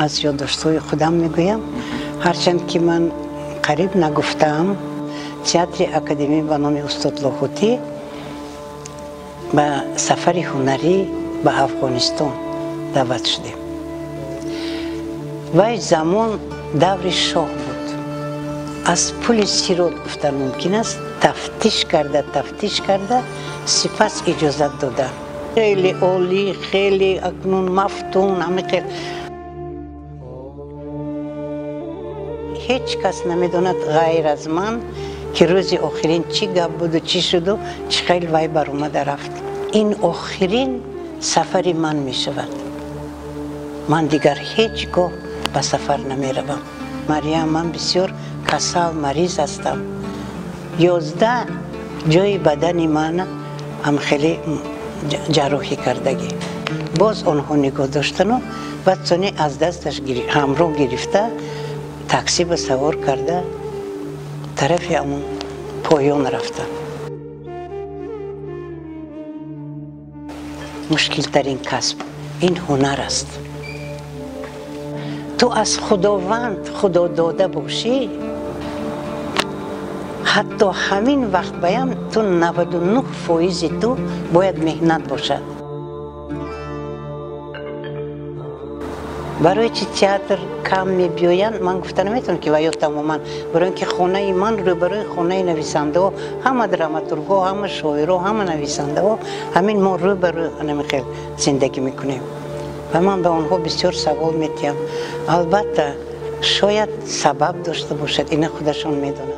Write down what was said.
Аз ёддоштҳои худам мегӯям, ҳарчанд ки ман қариб нагуфтаам, театри академӣ ба номи устод Лоҳутӣ ба сафари ҳунарӣ ба Афғонистон даъват шудем. Вай замон даври шоҳ буд. Аз пули сирот гуфтан мумкин аст, тафтиш карда, тафтиш карда, сипас иҷозат доданд. Хеле олӣ, хеле акнун мафтун, ҳамин хел. Ҳеҷ кас намедонад ғайр аз ман, ки рӯзи охирин чӣ гап буду, чӣ шуду, чӣ хел вай баромада рафт. Ин охирин сафари ман мешавад. Ман дигар ҳеҷ гоҳ ба сафар намеравам. Мариям, ман бисёр касал, мариз ҳастам. 11 ҷои бадани ман ҳам хеле ҷарроҳӣ кардагӣ. Боз онҳо нигоҳ доштану баъд сони аз дасташ ҳамроҳ гирифта, такси ба савор карда, тарафи ҳамон поён рафтам. Мушкилтарин касб ин ҳунар аст. Ту аз Худованд худодода бошӣ, ҳатто ҳамин вақт баям ту 99% ту бояд меҳнат бошад. Барои чи театр кам мебиёянд, ман гуфта наметавонам, ки ваё тамоман, барои ин ки хонаи ман рӯбарӯи хонаи нависандаҳо, ҳама драматургҳо, ҳама шоиро, ҳама нависандаҳо, ҳамин мо рӯбарӯ ҳамин хел зиндагӣ мекунем. Ва ман ба онҳо бисёр савол метиҳам. Албатта, шояд сабаб дошта бошад, ина худашон медонанд.